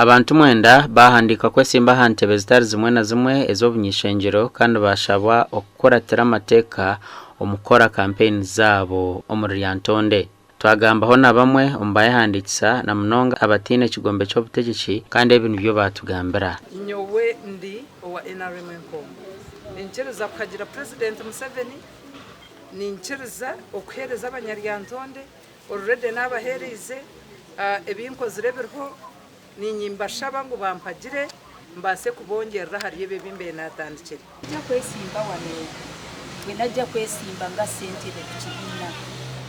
Abantu mwenda baahandiika kwesimba aha ntebe zitari zimwe na zimwe ez'obuny'ishengyero kandi baashabwa okukuratira amateeka omu kukora kampeyini zaabo omuri Lyantonde. Twagambaho na bamwe omu baayehandiikisa na munonga abataine kigombe ky'obutegyeki kandi ebi nibyo baatugambira. Nyowe ndi owa nrm Enkongo. Ninkiriza kuhagira Purezidenti Museveni, ninkiriza okuheereza abanya-Lyantonde. Already naabaheereize ebi nkozire biriho, niinymbashaba ngu bampagire mbaase kubongyerera ahari ebyo ebi mbaire naatandikire. Najja kwesimba wano bwe najja kwesimba nga ssentebe ku kibiina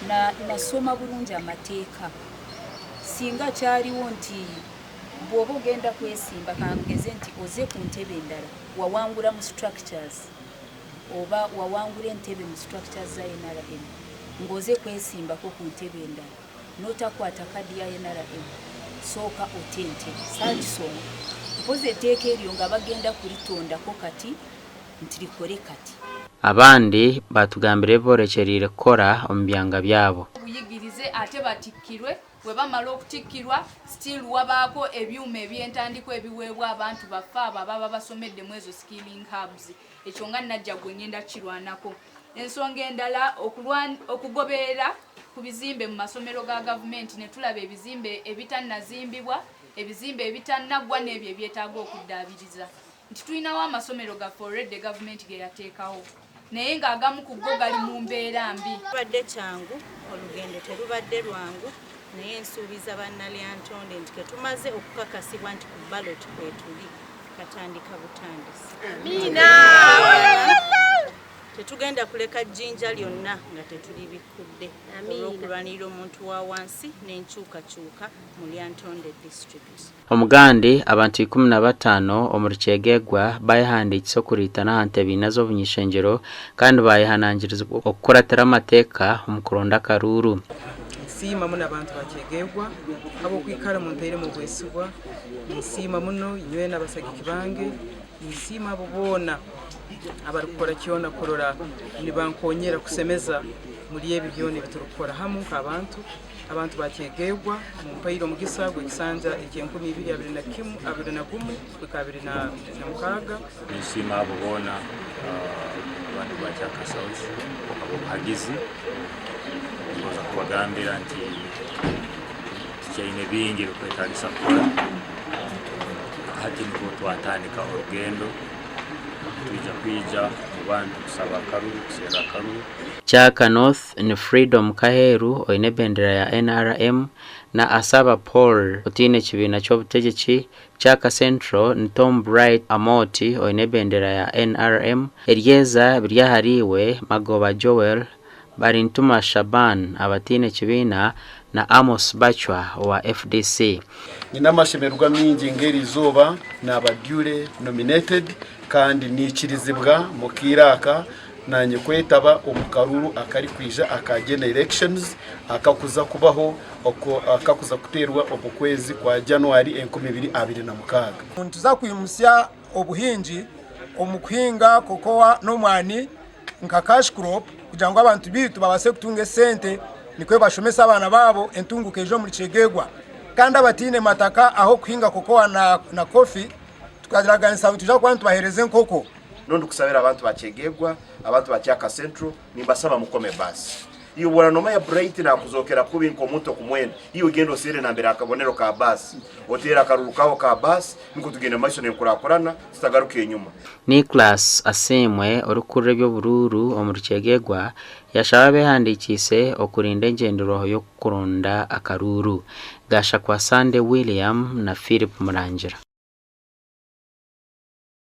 na nasoma bulungi amateeka. Singa kyaliwo nti bw'oba ogenda kwesimba kangeze nti oze ku ntebe endala wawangura mu structures oba wawangura entebe mu structures za nrm ng'oze kwesimbako ku ntebe endala n'otakwata kadi ya nrm sooka ote entebe. Saagisoma mpozi eteeka eryo nga bagenda kuritondako kati nti rikore kati. Abandi baatugambira ebi boorekyereire kukora omu byanga byabo. Obuyigirize ate batikkirwe Bwe bamala okutikkirwa, still wabaako ebyuma eby'entandikwa ebiweebwa abantu baffe abo ababa basomedde mu ezo skilling hubs. Ekyo nga Najja gwe ngenda kukirwanako. Ensonga endala, okugoberera ku bizimbe mu masomero ga gavumenti ne tulaba ebizimbe ebitannazimbibwa, ebizimbe ebitannaggwa n'ebyo ebyetaaga okuddaabiriza. Nti tulinawo amasomero gaffe already gavumenti ge yateekawo. naye ng'agamu ku go gali mu mbeera mbi. Kibadde kyangu, olugendo terubadde lwangu naye nsuubiza Bannalyantonde nti ketumaze okukakasibwa nti ku ballot kwetuli katandika butandisi. Amiina! Tetugenda kuleka jjinja lyonna nga tetulibikkudde olw'okulwanirira omuntu wa wansi n'enkyukakyuka mu Lyantonde District. Omugandi, abantu 15 omuri Kyegegwa bayehandiikisa okuriitana aha ntebe ina z'obuny'ishengyero kandi bayehanangirizibwa okukuratira amateeka omu kuronda akaruuru. Nsiima muno abantu ba Kyegegwa habw'okwikara muntairemu obwesigwa. Ninsiima muno inywena abasagiki bange. Ninsiima abo boona abarukukora kyona kurora nibankonyera kusemeza muli ebi byona ebiturukukora hamu nk'abantu. Abantu ba Kyegegwa mumpaire omugisa gw'ekisanja eky'enkumi ibiri abiri na kimu abiri na gumu kuhika abiri na mukaaga. Ninsiima abo boona abantu ba Kyaka South habw'obuhagizi. Ningonza kubagambira nti tukyaine bingi ebikwetagisa kukora. Hati nubwo twatandika orugendo, nitwija kwija omu bantu kusaba akaruru, kuserra akaruru. Kyaka North ni Freedom Kaheru oine ebendera ya NRM na Asaba Paul otaine kibiina ky'obutegyeki, Kyaka Central ni Tom Bright Amooti oine ebendera ya NRM, Eryeza Biryahariiwe, Magoba Joel, Barintuma Shaban abataine kibiina na Amos Bachwa owa FDC. Nyine amashemererwa maingi ng'eriizooba naaba duly nominated kandi naikirizibwa mu kaire aka Naanye kwetaba omu karuuru akarikwija aka General Elections akakuza kubaho akakuza kuteerwa omu kwezi kwa January 2026. Nituza kwimutsya obuhingi omu kuhinga cocoa n'omwani nka cash crop kugira ngu abantu baitu babaase kutunga esente nikwo bashomese abaana baabo entunguka eije omuri Kyegegwa. Kandi abataine mataka ah'okuhinga cocoa na coffee tukaraganisa ngu nitwija kuba nitubaheereza enkoko. N'ondi kusabira abantu ba Kyegegwa, abantu ba Kyaka Central, nimbasaba mukome baasi. Iwe bwora nomanya Bright nakuzokera kubi nk'omuntu okumwenda, iwe genda oseere nambere akabonero ka baasi, oteere akaruru kawe ka baasi nukwo tugende mumaiso n'enkurakurana tutagaruka enyuma. Nicholas Asiimwe orikukurira eby'oburuuru omuri Kyegegwa yashaba abehandiikiise okurinda engyenderwaho y'okuronda akaruuru. Gashakwa Sunday William na Philip Murangira.